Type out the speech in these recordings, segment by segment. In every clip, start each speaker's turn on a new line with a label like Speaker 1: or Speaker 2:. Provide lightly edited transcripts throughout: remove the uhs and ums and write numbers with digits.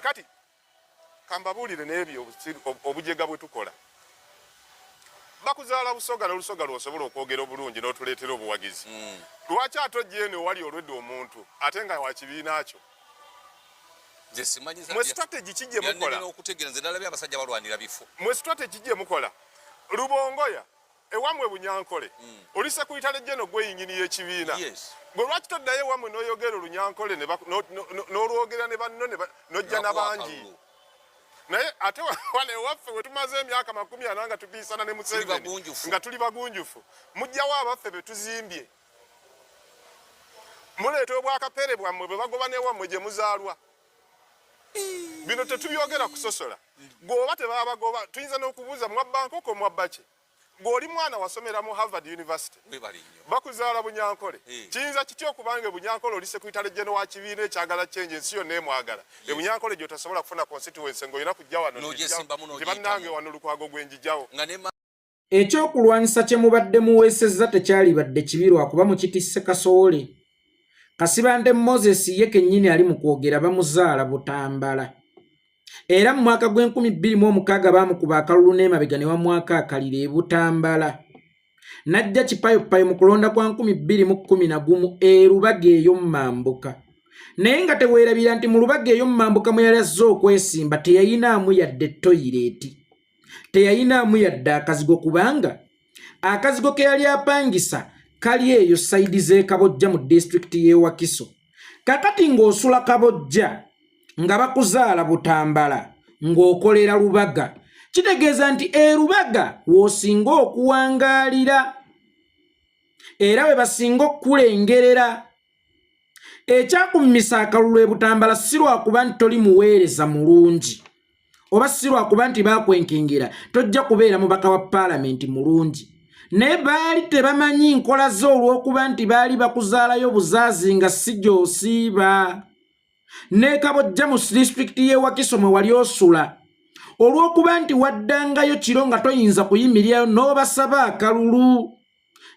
Speaker 1: Kakati kambabuulire n'ebyo obujega bwe tukola. Bakuzaala Busoga, n'Olusoga lw'osobola okwogera obulungi n'otuleetera obuwagizi. Lwaki ate ojja eno ewali olwedde omuntu ate nga wa kibiina kyo?
Speaker 2: Nze simanyi.
Speaker 1: Mwe strategy ki gye mukola?
Speaker 2: Okutegeera, nze nalabye abasajja balwanira bifo.
Speaker 1: Mwe strategy gye mukola, Lubongoya, ewamwe Bunyankole, oli secretary general gweyingini y'ekibiina. Gwe lwaki toddayo ewamwe n'oyogera Olunyankole n'olwogera ne banno n'ojja n'abangi? Naye ate wano ewaffe we tumaze emyaka 40 nga tupiisana ne Museveni
Speaker 2: bagunjufu.
Speaker 1: Nga tuli bagunjufu, mujjawo abaffe be tuzimbye, muleeta obwakapere bwammwe bwe bagoba n'ewammwe gye muzaalwa. Bino tetubyogera kusosola. Gweoba tebabagoba, tuyinza n'okubuuza, mwabba nkoko, mwabba ki? Gweoli mwana wasomera mu Harvard University,
Speaker 2: Webale nnyo.
Speaker 1: Bakuzaala Bunyankole.
Speaker 2: Eh.
Speaker 1: Kiyinza kitya okubanga Ebunyankole oli secretary general wa kibiina ekyagala change, ensi yonna emwagala, Ebunyankole gy'otasobola kufuna constituency ng'olina kujja wano
Speaker 2: N'ogyesimbamu,
Speaker 1: nti
Speaker 2: n'ogiyitamu.
Speaker 1: bannange, wano Lukwago gwe njijawo.
Speaker 2: Nga ne
Speaker 3: Ekyokulwanyisa kye mubadde muweesezza tekyalibadde kibi lwakuba mukitisse kasowole. Kasibante Moses ye kennyini ali mu kwogera bamuzaala Butambala, era mu mwaka gw'e2006 baamukuba akalulu n'emabega ne wamwaka akalira e Butambala, n'ajja kipayopayo mu kulonda kwa 2011 e Lubaga eyo Mmambuka. Naye nga teweerabira nti mu Lubaga eyo Mmambuka mwe yali azze okwesimba teyayinaamu yadde toilet, teyayinaamu yadde akazigo, kubanga akazigo ke yali apangisa kali eyo side z'e Kabojja mu disitulikiti y'e Wakiso. Kakati ng'osula Kabojja, nga bakuzaala Butambala, ng'okolera Lubaga, kitegeeza nti e Lubaga w'osinga okuwangaalira era we basinga okukulengerera. Ekyakummisa akalulu e Butambala si lwakuba nti toli muweereza mulungi oba si lwakuba nti baakwenkengera tojja kubeera mubaka wa paalamenti mulungi, naye baali tebamanyi nkola zo olw'okuba nti baali bakuzaalayo buzaazi nga si gy'osiiba. N'e Kabojja mu disitulikiti y'e Wakiso mwe wali osula, olw'okuba nti waddangayo kiro nga toyinza kuyimirirayo n'obasaba akalulu,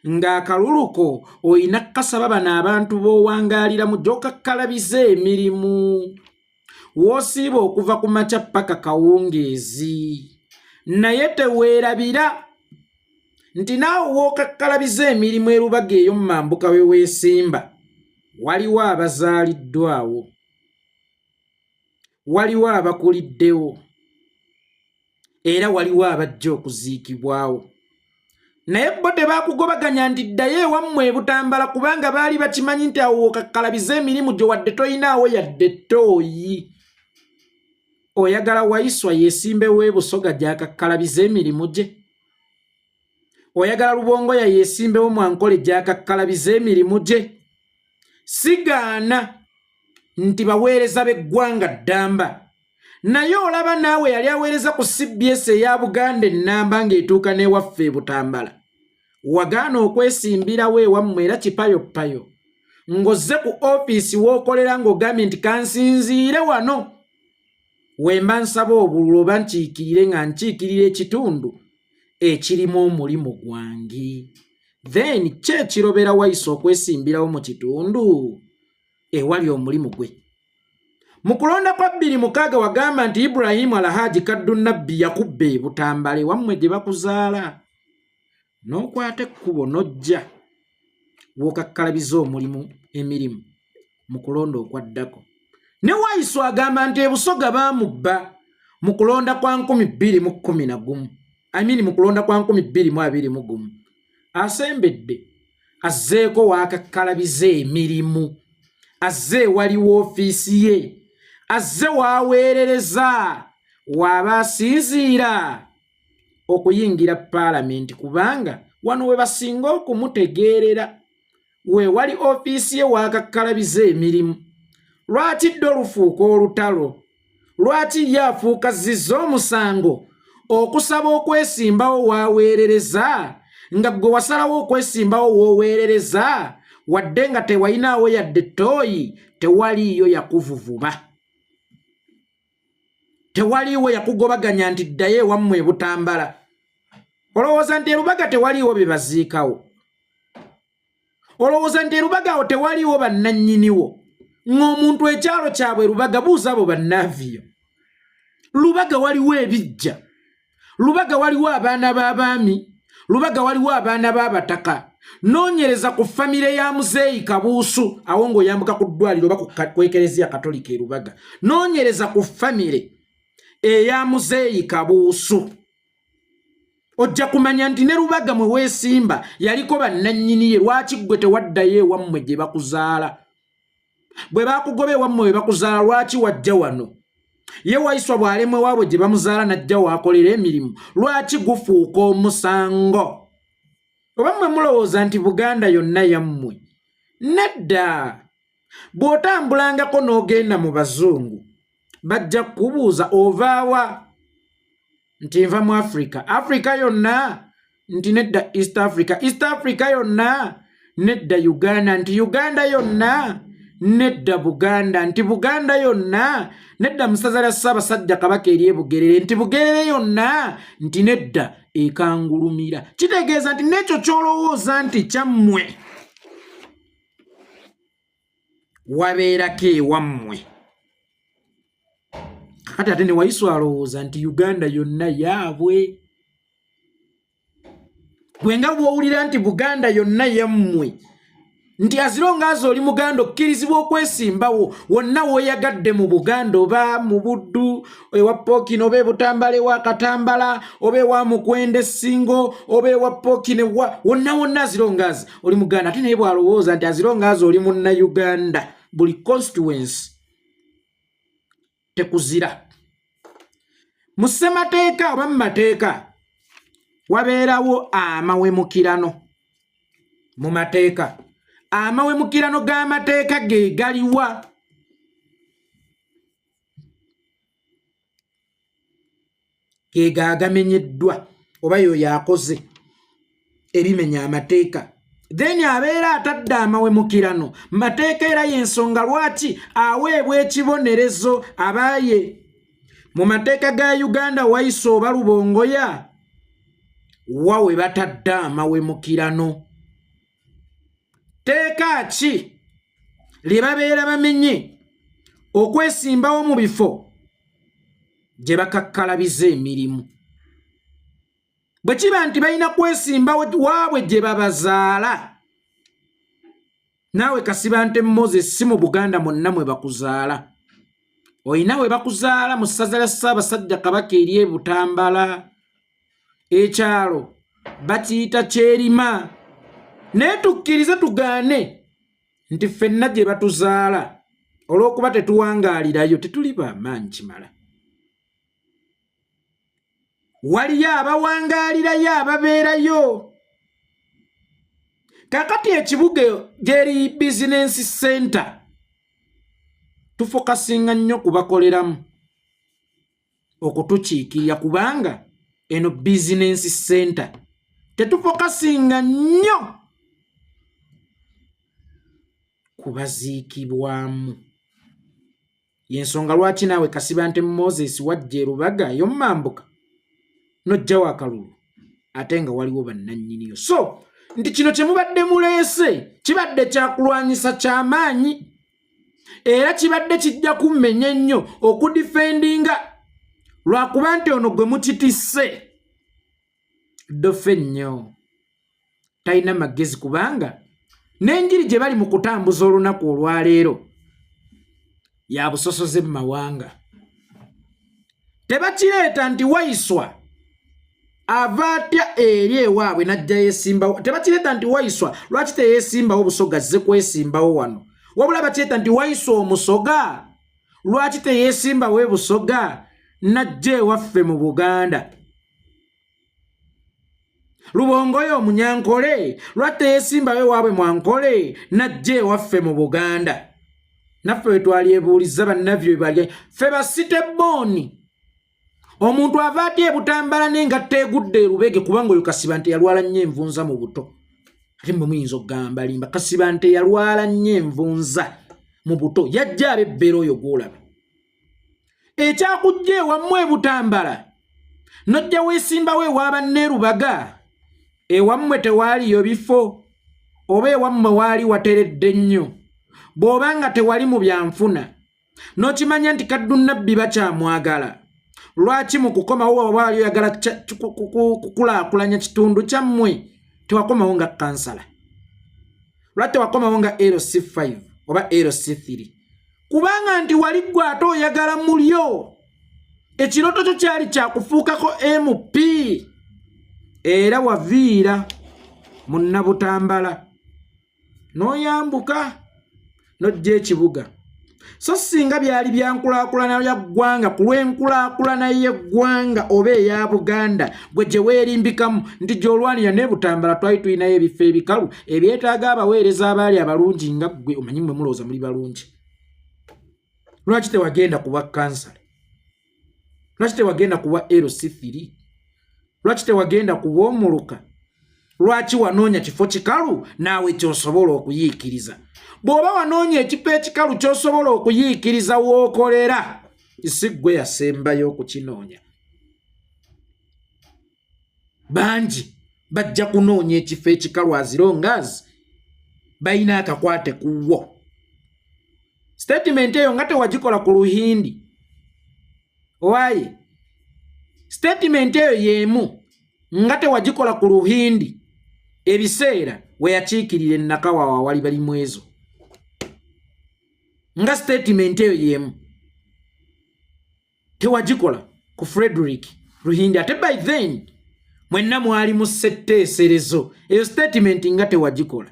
Speaker 3: ng'akalulu ko olina kukasaba bano abantu b'owangaaliramu gy'okakkalabiza emirimu, w'osiiba okuva ku makya paka kawungeezi. Naye teweerabira nti naawe w'okakkalabiza emirimu e Lubaga eyo mu mambuka we weesimba, waliwo abazaaliddwawo, waliwo abakuliddewo, era waliwo abajja okuziikibwawo. Naye bo tebakugobaganya nti ddayo ewammwe e Butambala, kubanga baali bakimanyi nti awo wokakkalabiza emirimu gyo wadde toyinaawo yadde ttooyi. Oyagala Waiswa yeesimbewo e Busoga gy'akakkalabiza emirimu gye? Oyagala Lubongoya yeesimbewo Mwankole gy'akakkalabiza emirimu gye? Sigaana nti baweereza b'eggwanga ddamba, naye olaba naawe yali aweereza ku CBS eya Buganda ennamba ng'etuuka n'ewaffe e Butambala, wagaana okwesimbirawo ewammwe era kipayopayo ng'ozze ku ofiisi w'okolera ng'ogambye nti kansinziire wano wemba nsaba obululu oba nkiikirire nga nkiikirira ekitundu ekirimu omulimu gwange. Then ki ekirobera Waiswa okwesimbirawo mu kitundu ewali omulimu gwe? Mu kulonda kwa 2006 wagamba nti Ibrahimu Alhaji Kaddu Nabbi yakubba e Butambala ewammwe gye bakuzaala, n'okwata ekkubo n'ojja w'okakkalabiza omulimu emirimu mu kulonda okwaddako. Ne Waiswa agamba nti ebusoga baamubba mu kulonda kwa 2011, I mean mu kulonda kwa 2021. Asembedde azzeeko waakakkalabiza emirimu, azze ewali woofiisi ye, azze waaweerereza waaba asinziira okuyingira paalamenti, kubanga wano we basinga okumutegeerera we wali ofiisi ye waakakkalabiza emirimu. Lwaki dde olufuuka olutalo? Lwaki ye afuuka zizza omusango okusaba okwesimbawo waaweerereza, nga gwe wasalawo okwesimbawo w'oweerereza, wadde nga tewayinaawo yadde ttooyi? Tewaliiyo yakuvuvuba, tewaliiwo yakugobaganya nti ddayo ewammwe e Butambala. Olowooza nti erubaga tewaliiwo bye baziikawo? Olowooza nti erubaga awo tewaliiwo bannannyiniwo? Ng'omuntu ekyalo kyabwe Rubaga, buuza abo bannaaviyo. Lubaga waliwo ebijja, Lubaga waliwo abaana b'abaami, Lubaga waliwo abaana b'abataka. Noonyereza ku famire ya Muzeeyi Kabuusu awo ng'oyambuka ku ddwaliro oba ku Ekereziya Katolika e Lubaga. Noonyereza ku famire eya Muzeeyi Kabuusu, ojja kumanya nti ne Lubaga mwe weesimba yaliko bannannyini ye. Lwaki ggwe tewaddayo ewammwe gye bakuzaala? Bwe bakugoba ewammwe we bakuzaala, lwaki wajja wano? Ye Waiswa bw'alemwe waabwe gye bamuzaala n'ajja waakolera emirimu, lwaki gufuuka omusango? Oba mmwe mulowooza nti Buganda yonna yammwe? Nedda. Bw'otambulangako n'ogenda mu bazungu, bajja kukubuuza ovaawa, nti nva mu Africa. Africa yonna? Nti nedda, East Africa. East Africa yonna? Nedda, Uganda. Nti Uganda yonna? Nedda, Buganda. Nti Buganda yonna? Nedda, musaza lya Ssaabasajja Kabaka eri Ebugerere. Nti Bugerere yonna? Nti nedda, Ekangulumira. Kitegeeza nti n'ekyo ky'olowooza nti kyammwe wabeerako ewammwe. Kakati ate ne Waiswa alowooza nti Uganda yonna yaabwe. Gwe nga bw'owulira nti Buganda yonna yammwe, nti azirongaazi oli Muganda, okkirizibwa okwesimbawo wonna w'oyagadde mu Buganda, oba mu Buddu ewa Pookino, oba eButambala ewa Katambala, oba ewa Mukwenda Essingo, oba ewa Pookino ewa wonna wonna, azirongaazi oli Muganda. Ate naye bw'alowooza nti azirongaazi oli Munnayuganda, buli constituency tekuzira. Mu ssemateeka oba mu mateeka wabeerawo amawemukirano. Mu mateeka amawemukirano g'amateeka ge galiwa? Ge gaagamenyeddwa oba yoyo akoze ebimenya amateeka, then abeera atadde amawemukirano mateeka, era y'ensonga lwaki aweebwa ekibonerezo. Abaaye mu mateeka ga Uganda, Waiswa oba Lubongoya, wa we batadde amawemukirano? Teeka ki lye babeera bamenye okwesimbawo mu bifo gye bakakkalabiza emirimu? Bwe kiba nti balina kwesimbawo waabwe gye babazaala, naawe Kasibante Moses, si mu Buganda mwonna mwe bakuzaala. Olina we bakuzaala mu ssaza lya Ssaabasajja Kabaka eri e Butambala, ekyalo bakiyita Kyerima. Naye tukkirize tugaane nti ffenna gye batuzaala, olw'okuba tetuwangaalirayo, tetuli bamaanyi kimala. Waliyo abawangaalirayo, ababeerayo. Kakati ekibuga gyeri business center, tufokasinga nnyo kubakoleramu okutukiikirira, kubanga eno business center. Tetufokasinga nnyo kubaziikibwamu. Yensonga lwaki naawe Kasibante Moses wajja erubaga yommambuka nojjawo akalulu, ate nga waliwo bannannyiniyo. So nti kino kye mubadde muleese kibadde kyakulwanyisa kyamaanyi, era kibadde kijja kummenya ennyo okudifendinga, lwakuba nti ono gwe mukitisse ddofe nnyo, talina magezi, kubanga n'enjiri gye bali mu kutambuza olunaku olwaleero ya busosoze mu mawanga. Tebakireeta nti Waiswa ava atya eri ewaabwe n'ajja yeesimbawo. Tebakireeta nti Waiswa lwaki teyeesimbawo Busoga, azze kwesimbawo wano. Wabula bakireeta nti Waiswa Omusoga lwaki teyeesimbawo e Busoga n'ajja ewaffe mu Buganda? Lubongoyo Omunyankole lwaki teyeesimbawo ewaabwe Mwankole n'ajja ewaffe mu Buganda? Naffe we twalyebuulizza bannavyo bali ffe basitebooni. Omuntu ava atya eButambala n'engatto egudde erubege? Kubanga oyo Kasibante yalwala nnyo envunza mu buto. Ate mwe muyinza okugamba limba. Kasibante yalwala nnyo envunza mu buto, yajja abebbera. Oyo gwolaba ekyakujja ewammwe eButambala nojja weesimbawo ewa banneerubaga, ewammwe tewaaliyo bifo, oba ewammwe waali wateredde nnyo? Bw'oba nga tewali mu byanfuna, n'okimanya nti Kaddu Nabbi bakyamwagala, Lwaki mu kukomawo waba wali oyagala kukulaakulanya kitundu kyammwe tewakomawo nga kansala? Lwaki tewakomawo nga LC5 oba LC3? Kubanga nti wali ggwe ate oyagala mulyo, ekirooto kyo kyali kyakufuukako MP, era waviira mu Nabutambala n'oyambuka n'ojja ekibuga. So singa byali bya nkulaakulana ya ggwanga, ku lw'enkulaakulana y'eggwanga oba eya Buganda gwe gye weerimbikamu nti gy'olwanira, ne Butambala twali tulinayo ebifo ebikalu ebyetaaga abaweereza abaali abalungi nga ggwe. Omanyi mwe mulowooza muli balungi. Lwaki tewagenda kuba kansala? Lwaki tewagenda kuba LC3? Lwaki tewagenda kuba omuluka? Lwaki wanoonya kifo kikalu naawe kyosobola okuyiikiriza? Bw'oba wanoonya ekifo ekikalu kyosobola okuyiikiriza wookolera, si ggwe yasembayo okukinoonya. Bangi bajja kunoonya ekifo ekikalu azirongaz balina akakwate ku wo. Sitatimenti eyo nga tewagikola ku Luhindi, owaye sitatimenti eyo y'emu nga tewagikola ku Luhindi ebiseera we yakiikirira ennakawawa wali bali mwezo, nga sitatimenti eyo y'emu tewagikola ku Frederick Ruhindi, ate by then mwenna mwali mu ssetteeserezo. Eyo statement nga tewagikola.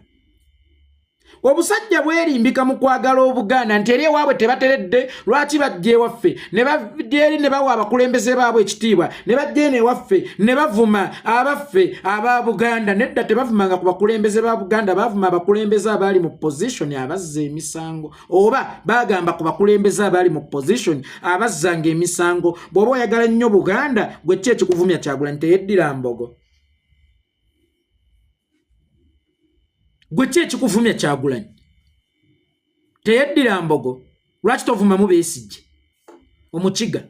Speaker 3: Obusajja bwerimbika mu kwagala Obuganda nti eri ewaabwe tebateredde, lwaki bajja ewaffe ne bajja eri ne bawa abakulembeze baabwe ekitiibwa, ne bajja eno ewaffe ne bavuma abaffe aba Buganda? Nedda, tebavumanga ku bakulembeze ba Buganda, bavuma abakulembeze abaali mu position abazza emisango, oba bagamba ku bakulembeze abaali mu position abazzanga emisango. Bw'oba oyagala nnyo Buganda, gwe ki ekikuvumya Kyagulanyi teyeddira mbogo? Gwe ki ekikuvumya Kyagulanyi teyeddira mbogo? Lwaki tovumamu Besigye omukiga?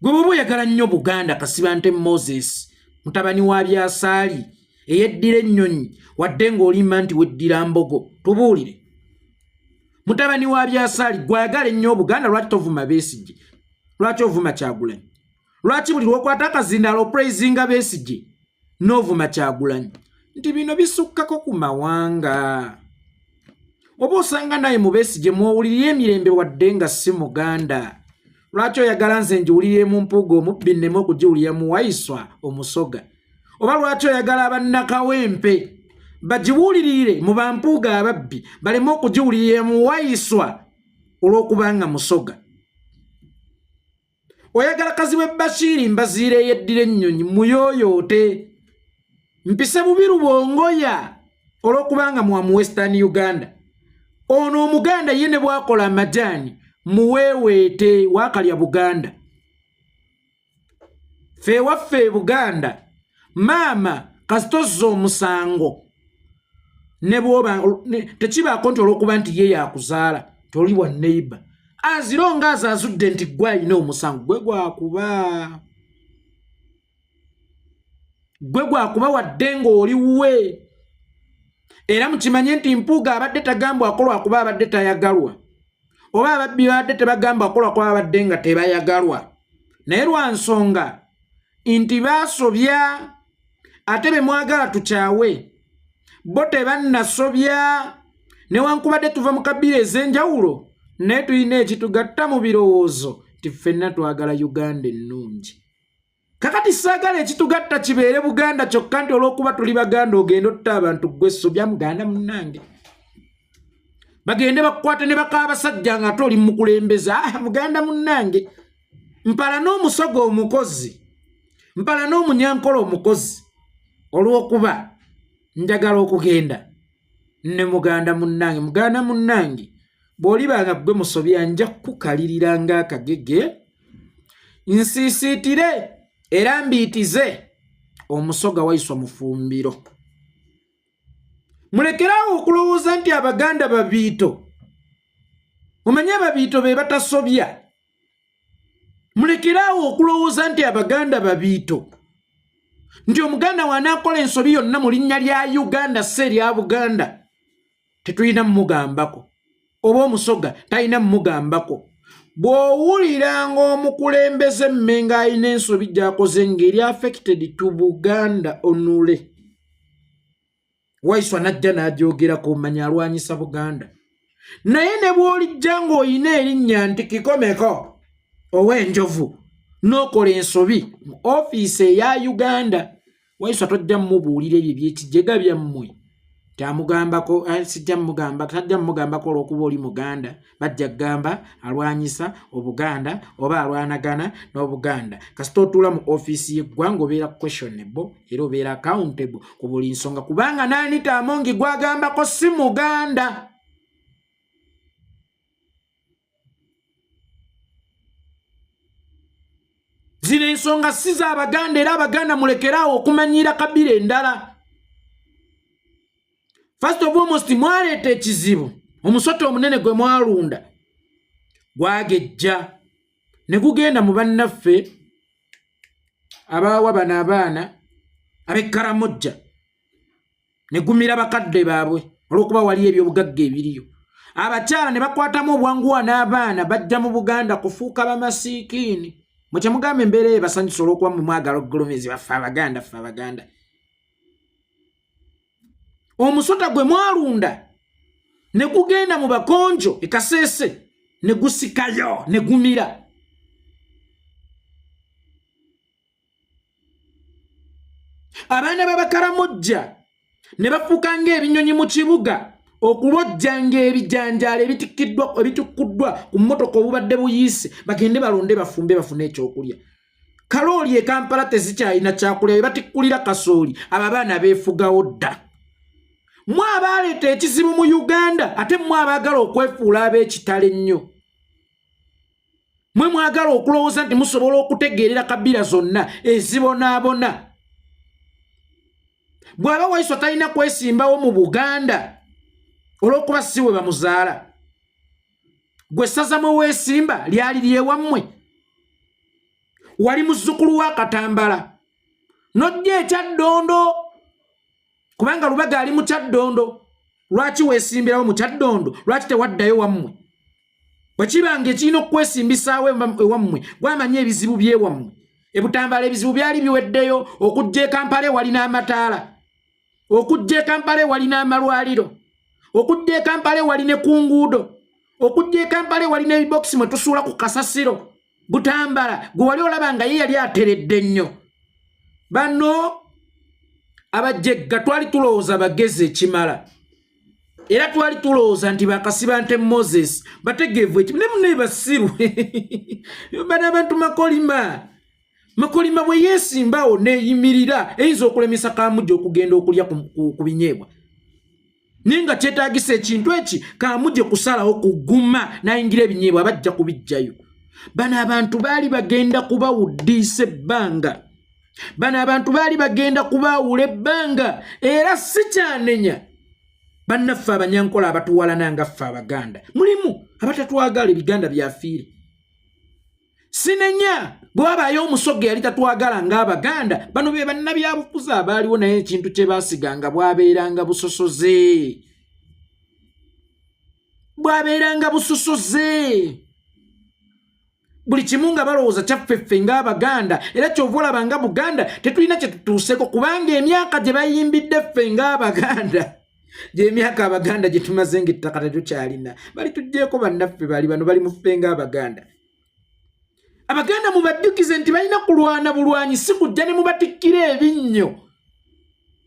Speaker 3: Gwe bwoba oyagala nnyo Buganda, Kasibante Moses mutabani wa Byasaali eyeddira ennyonyi, wadde ng'olimba nti weddira mbogo, tubuulire. Mutabani wa Byasaali, gwayagala ennyo Obuganda, lwaki tovuma Besigye? Lwaki ovuma Kyagulanyi? Lwaki buli lwokwata akazindaalo opraisinga Besigye n'ovuma Kyagulanyi nti bino bisukkako ku mawanga? Oba osanga naye mu Besigye mwowulirira emirembe wadde nga si Muganda. Lwaki oyagala nze ngiwulirire mu Mpuuga omubbi, nneme okugiwulira mu Waiswa omusoga? Oba lwaki oyagala abannakawempe bagiwulirire mu bampuuga ababbi, baleme okugiwulirira mu Waiswa olw'okubanga musoga? Oyagala Kazibwe Bashiiri Mbaziira eyeddira ennyonyi muyooyoote mpise bubi Rubongoya olw'okubanga mwa mu Western Uganda? Ono Omuganda ye ne bwakola amajaani muweeweete waakalya Buganda. Ffe ewaffe e Buganda, maama kasita ozza omusango ne bwoba tekibaako nti olw'okuba nti ye yakuzaala toli wa neighbor, aziro nga azazudde nti gwe alina omusango, gwe gwakuba, gwe gwakuba wadde ng'oli wuwe. Era mukimanye nti Mpuuga abadde tagambwako lwakuba abadde tayagalwa, oba ababbi babadde tebagambwako lwakuba babadde nga tebayagalwa, naye lwa nsonga nti baasobya. Ate be mwagala tukyawe bo tebannasobya. Newankubadde tuva mu kabira ez'enjawulo, naye tulina ekitugatta mu birowoozo nti ffenna twagala Uganda ennungi. Kakati saagala ekitugatta kibeere Buganda kyokka, nti olw'okuba tuli Baganda ogenda otta abantu. Ggwe sobya muganda munnange, bagende bakukwate ne bakaabasajja nga ate oli mukulembeza. Ah, muganda munnange, mpala n'omusoga omukozi, mpala n'omunyankola omukozi, olw'okuba njagala okugenda ne muganda munnange. Muganda munnange, bw'olibanga ggwe musobya, nja kukukalirira ng'akagege, nsiisiitire era mbiitize omusoga Waiswa Mufumbiro. Mulekeraawo okulowooza nti Abaganda babiito. Omanye ababiito be batasobya. Mulekeraawo okulowooza nti Abaganda babiito, nti Omuganda w'anaakola ensobi yonna mu linnya lya Uganda si erya Buganda tetulina mumugambako, oba Omusoga talina mumugambako. Bw'owulira ng'omukulembeze Mmengo alina ensobi gy'akoze ng'eri affected to Buganda onule, Waiswa n'ajja n'agyogerako, omanya alwanyisa Buganda. Naye ne bw'olijja ng'olina erinnya nti Kikomeko ow'enjovu n'okola ensobi mu ofiisi eya Uganda, Waiswa tojja mumubuulira ebyo ebyekijega byammwe nti amugambako, sijja mugamba, tajja mugambako olw'okuba oli Muganda, bajja kugamba alwanyisa Obuganda oba alwanagana n'Obuganda. Kasita otuula mu ofiisi y'eggwanga obeera questionable era obeera accountable ku buli nsonga, kubanga n'Anita Amongi gw'agambako si Muganda. Zino ensonga si za Baganda, era Abaganda mulekeraawo okumanyiira kabira endala. First of almost mwaleeta ekizibu, omusota omunene gwe mwalunda gwagejja ne gugenda mu bannaffe abaawa bano abaana ab'Ekkaramojja ne gumira bakadde baabwe olw'okuba waliyo ebyobugagga ebiriyo. Abakyala ne bakwatamu obwanguwa n'abaana bajja mu Buganda kufuuka bamasiikiini. Mwe kyemugamba embeera eyo basanyusa olw'okuba mwe mwagala okugulumizi baffe Abaganda, ffe Abaganda. Omusota gwe mwalunda ne gugenda mu Bakonjo e Kasese ne gusikayo ne gumira. Abaana b'Abakaramojja ne bafuuka ng'ebinyonyi mu kibuga okulojjanga ebijanjaalo ebitikkuddwa ku mmotoka obubadde buyiise, bagende balonde bafumbe bafune ekyokulya. Kalooli e Kampala tezikyalina kyakulya, be batikkulira kasooli. Abo abaana beefugawo dda. Mwe abaaleeta ekizibu mu Uganda, ate mmwe abaagala okwefuula ab'ekitalo ennyo, mwe mwagala okulowooza nti musobola okutegeerera kabira zonna ezibonaabona. Bw'aba Waiswa talina kwesimbawo mu Buganda olw'okuba si we bamuzaala, gwe ssaza mwe weesimba lyali lyewammwe, wali muzzukulu wa Katambala n'ojja ekyaddondo kubanga Lubaga ali mu Kyaddondo. Lwaki weesimbirawo mu Kyaddondo? Lwaki tewaddayo wammwe? Bwe kiba nga ekirina okukwesimbisaawo ewammwe, gwamanyi ebizibu by'ewammwe. Ebutambala ebizibu byali biweddeyo, okujja e Kampala ewali n'amataala, okujja e Kampala ewali n'amalwaliro, okujja e Kampala ewali ne ku nguudo, okujja e Kampala ewali n'ebibokisi mwe tusuula ku kasasiro. Butambala gwe wali olaba nga ye yali ateredde nnyo. Bano abajegga twali tulowooza bagezi ekimala, era twali tulowooza nti bakasiba nte Moses bategeevu ekimu ne mune basiru. Bano abantu makolima makolima bwe yeesimbawo neeyimirira eyinza okulemesa Kamujja okugenda okulya ku binyeebwa, naye nga kyetaagisa ekintu eki Kamujje kusalawo kuguma n'ayingira ebinyeebwa bajja kubijjayo. Bano abantu baali bagenda kubawuddiisa ebbanga, bano abantu baali bagenda kubaawula ebbanga. Era si kyanenya bannaffe Abanyankola abatuwalana nga ffe Abaganda mulimu abatatwagala, ebiganda byafiire. Sinenya bwe wabaayo Omusoga yali tatwagala ng'Abaganda, bano be bannabyabufuzi abaaliwo, naye ekintu kye baasiganga bwabeeranga busosoze, bwabeeranga busosoze buli kimu nga balowooza kyaffe ffe ng'Abaganda. Era kyova olaba nga Buganda tetulina kye tutuuseko, kubanga emyaka gye bayimbidde ffe ng'Abaganda gy'emyaka Abaganda gye tumaze ng'ettaka tetukyalina. Bali tuggyeko bannaffe bali bano bali mu ffe ng'Abaganda. Abaganda mubajjukize nti balina kulwana bulwanyi, si kujja ne mubatikkira ebinnyo,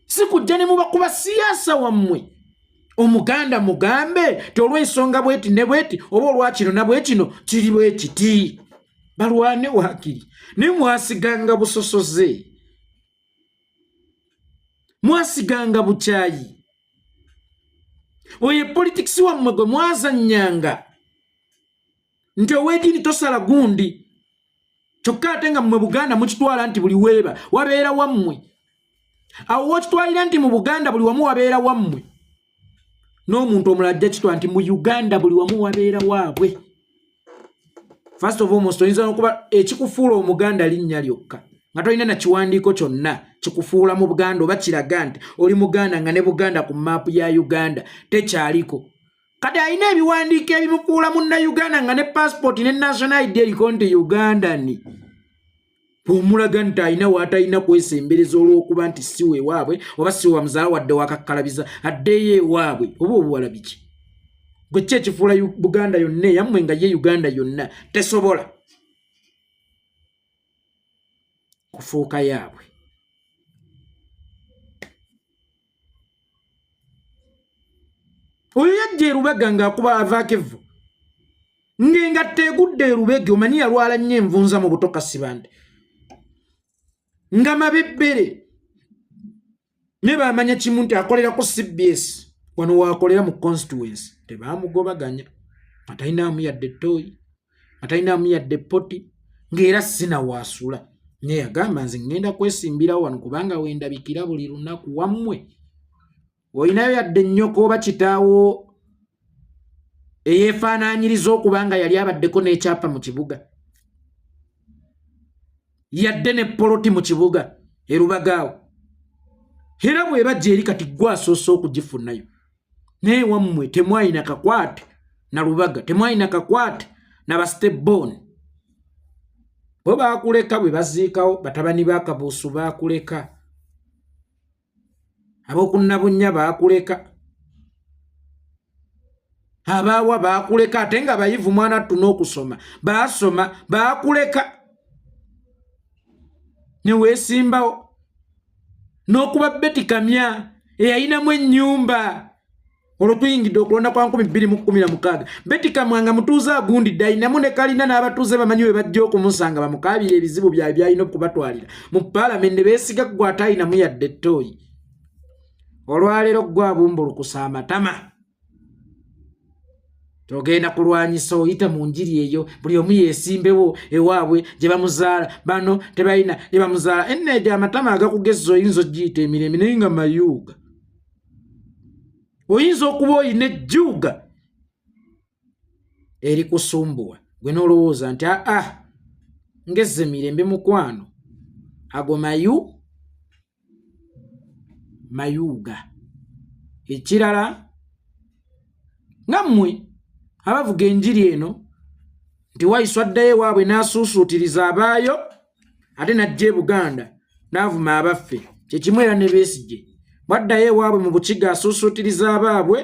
Speaker 3: si kujja ne mubakuba siyaasa wammwe. Omuganda mugambe ti olw'ensonga bweti ne bweti oba olwakino na bwekino kiri bwe kiti, balwane waakiri. Naye mwasiganga busosoze, mwasiganga bukyayi. Oyo politikisi wammwe gwe mwazannyanga nti ow'ediini tosala gundi, kyokka ate nga mmwe Buganda mukitwala nti buli weeba wabeera wammwe. Awo wokitwalira nti mu Buganda buli wamu wabeera wammwe, n'omuntu omulala ajja kitwala nti mu Uganda buli wamu wabeera waabwe. First of all, oyinza nokuba ekikufuula Omuganda linnya lyokka nga tolina na kiwandiiko kyonna kikufuula mu Buganda oba kiraga nti oli Muganda, nga ne Buganda ku maapu ya Uganda tekyaliko. Kati alina ebiwandiiko ebimufuula Munnayuganda nga ne passport ne national ID eriko nti Ugandan. Bw'omulaga nti alina w'atalina kwesembereza olw'okuba nti si wewaabwe oba si wamuzaala wadde wakakkalabiza addeeyo ewaabwe, oba obuwala biki? Gwe ki ekifuula Buganda yonna eyammwe nga ye Uganda yonna tesobola kufuuka yaabwe? Oyo yajja erubaga ng'akuba avaako evvu ng'engatto egudde erubege. Omanyi yalwala nnyo envunza mu buto Kasibante nga mabebbere, naye bamanya kimu nti akolera ku CBS wano waakolera mu constituency, tebamugobaganya atalinaamu yadde ettooyi, atalinaamu yadde poti, ng'era sina waasula. Naye yagamba nze ŋŋenda kwesimbirawo wano kubanga wendabikira buli lunaku. Wammwe olinayo yadde nnyoko oba kitaawo eyeefaanaanyiriza okuba nga yali abaddeko n'ekyapa mu kibuga, yadde ne poloti mu kibuga erubagaawo? Era bw'ebajja eri kati gwe asoose okugifunayo. Naye wammwe temwalina kakwate na Lubaga, temwalina kakwate na bastebon. Bo baakuleka bwe baziikawo batabani ba Kabuusu, baakuleka ab'okunnabunnya, baakuleka abaawa, baakuleka ate nga bayivu mwana ttu n'okusoma baasoma, baakuleka ne weesimbawo n'okuba Beti Kamya eyayinamu ennyumba. Olwo tuyingidde okulonda kwa 2016. Beti Kamwa nga mutuuze agundidde, ayinamu ne kalina, n'abatuuze bamanyi we bajja okumusanga bamukaabira ebizibu byabwe byalina okubatwalira mu paalamenti, ne beesiga ggwe atayinamu yadde ettooyi. Olwaleero ggwe abumbulukusa amatama togenda kulwanyisa, oyita mu njiri eyo buli omu yesimbewo ewaabwe gye bamuzaala. Bano tebalina gye bamuzaala. Enno egyo amatama agakugezza oyinza ogiyita emirembe, naye nga mayuuga. Oyinza okuba oyina ejjuuga erikusumbuwa gwe n'olowooza nti aa ah, ngezze mirembe. Mukwano, ago mayu mayuuga. Ekirala, nga mmwe abavuga enjiri eno nti Waiswa addayo ewaabwe n'asuusuutiriza abaayo, ate n'ajja e Buganda n'avuma abaffe, kyekimu era ne Besigye bwaddayo ewaabwe mu Bukiga asuusuutiriza abaabwe,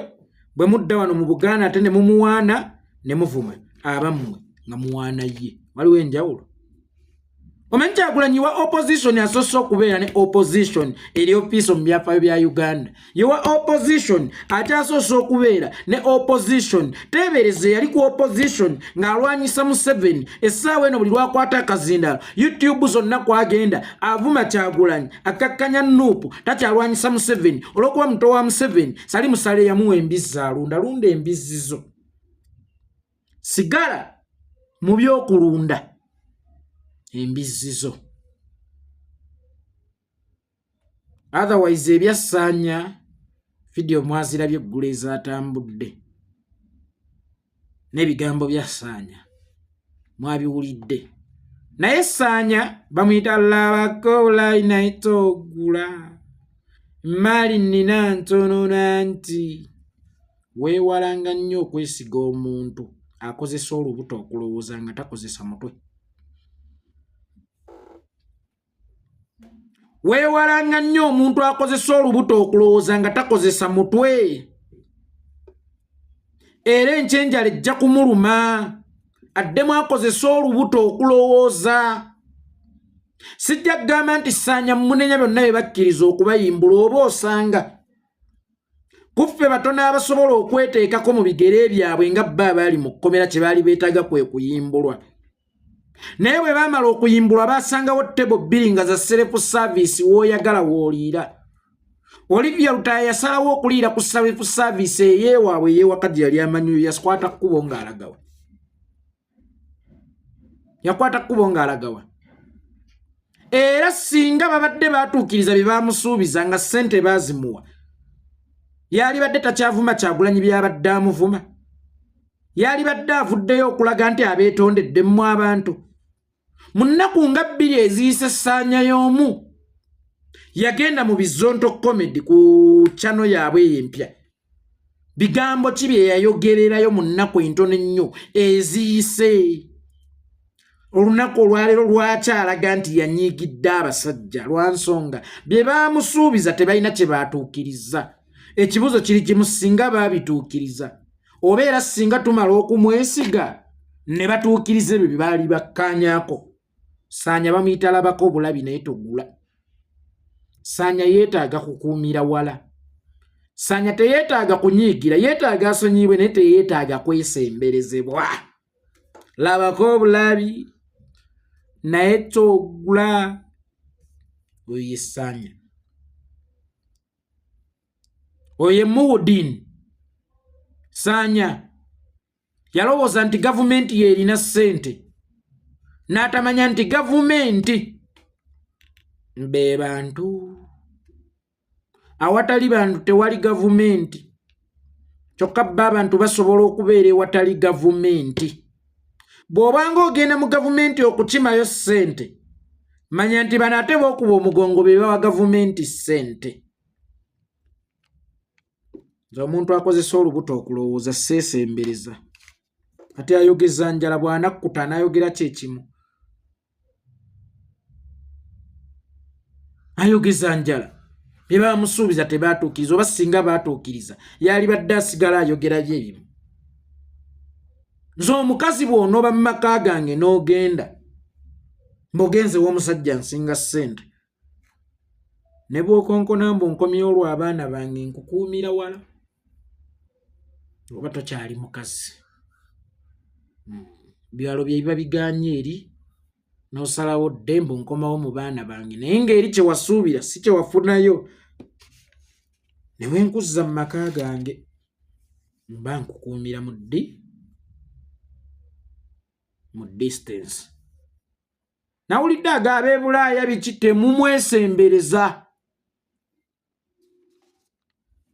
Speaker 3: bwe mudda wano mu Buganda ate ne mumuwaana ne muvuma abammwe nga muwaana ye. Waliwo enjawulo. Omanyi Kyagulanyi wa opposition asoose okubeera ne opposition eri ofiisi mu byafaayo bya Uganda. Ye wa opposition ate asoose okubeera ne opposition. Teebereza eyali ku opposition ng'alwanyisa Museveni, essaawa eno buli lwakwata akazindaalo YouTube zonna kwagenda avuma Kyagulanyi, akkakkanya Nuupu, takyalwanyisa Museveni olw'okuba muto wa Museveni. Sali Musale yamuwa embizzi alunda. Lunda embizzi zo, sigala mu by'okulunda embizzi zo, otherwise ebyassaanya vidiyo mwazirabye eggulu ezatambudde n'ebigambo bya Ssaanya mwabiwulidde. Naye Ssaanya bamuyita labako bulayi naitogula maali nnina ntono nanti weewalanga nnyo okwesiga omuntu akozesa olubuto okulowooza nga takozesa mutwe. Weewalanga nnyo omuntu akozesa olubuto okulowooza nga takozesa mutwe, era enkyenjala ejja kumuluma addemu akozesa olubuto okulowooza. Sijja kugamba nti Ssaanya mmunenya byonna bye bakkiriza okubayimbula, oba osanga kuffe batono abasobola okweteekako mu bigere byabwe nga bba abaali mu kkomera kye baali beetaaga kwe kuyimbulwa. Naye bwe baamala okuyimbulwa baasangawo table bbiri nga za self service, w'oyagala w'oliira. Olivia Lutaaya yasalawo okuliira ku self service eyeewaabwe ey'ewaka gye yali amanyi. Yakwata kkubo ng'alagawa, yakwata kkubo ng'alagawa. Era singa babadde baatuukiriza bye baamusuubiza nga ssente baazimuwa, yalibadde takyavuma Kyagulanyi byabadde amuvuma, yalibadde avuddeyo okulaga nti abeetondedde mmwe abantu. Mu nnaku nga 2 eziyise, Ssaanya y'omu yagenda mu Bizonto Comedy ku channel yaabwe eyo empya. Bigambo ki bye yayogererayo mu nnaku entono ennyo eziyise? Olunaku olwaleero lwaki alaga nti yanyiigidde abasajja? Lwa nsonga bye baamusuubiza tebalina kye baatuukiriza. Ekibuuzo kiri kimu, singa baabituukiriza oba era singa tumala okumwesiga ne batuukiriza ebyo bye baali bakkaanyaako. Saanya bamuyita labako obulabi naye togula. Saanya yeetaaga kukuumira wala. Saanya teyeetaaga kunyiigira, yeetaaga asonyiyibwe naye teyeetaaga kwesemberezebwa. Labako obulabi naye togula. Oyo ye Saanya, oyo ye Muhudin. Saanya yalowooza nti gavumenti yeerina ssente n'atamanya nti gavumenti be bantu. Awatali bantu tewali gavumenti. Kyokka bba abantu basobola okubeera ewatali gavumenti. Bw'obanga ogenda mu gavumenti okukimayo ssente, manya nti bano ate b'okuba omugongo be bawa gavumenti ssente. Nze omuntu akozesa olubuto okulowooza seesembereza. Ate ayogeza njala, bw'anakkuta anayogera ki ekimu? Ayogeza njala. Bye bamusuubiza tebaatuukiriza, oba singa baatuukiriza yalibadde asigala ayogerayo ebimu. Nze omukazi bw'onooba mu maka gange n'ogenda mbugenze w'omusajja nsinga ssente, ne bw'okonkona mbu nkomyewo lwa abaana bange, nkukuumira wala oba tokyali mukazi. Byalo bye biba biganye eri n'osalawo dde mbu nkomawo mu baana bange, naye ng'eri kye wasuubira si kye wafunayo. Ne bwe nkuzza mu maka gange mba nkukuumira mu ddi mu distance. Nawulidde aga ab'e Bulaaya biki, temumwesembereza.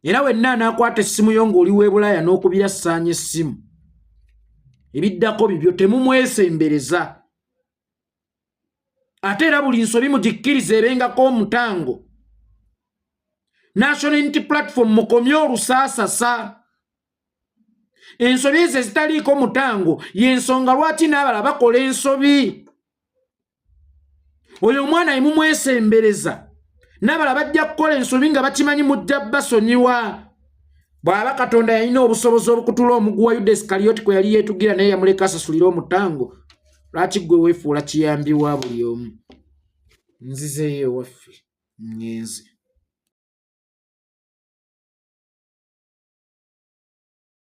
Speaker 3: Era wenna anaakwata essimu yo ng'oli w'e Bulaaya n'okubira Ssaanya essimu, ebiddako bibyo. Temumwesembereza. Ate era buli nsobi mugikkiriza ebengako omutango. National Unity Platform, mukomye olusaasasa. Ensobi ezo ezitaliiko mutango y'ensonga lwaki n'abala bakola ensobi. Oyo omwana yemumwesembereza, n'abala bajja kukola ensobi nga bakimanyi mujja basonyiwa. Bw'aba Katonda yalina obusobozi obukutula omuguwa Yuda Isikaliyoti kwe yali yeetugira, naye yamuleka asasulire omutango, lwaki ggwe weefuula kiyambi wa buli omu? Nzizeeyo ewaffe, ŋŋenze.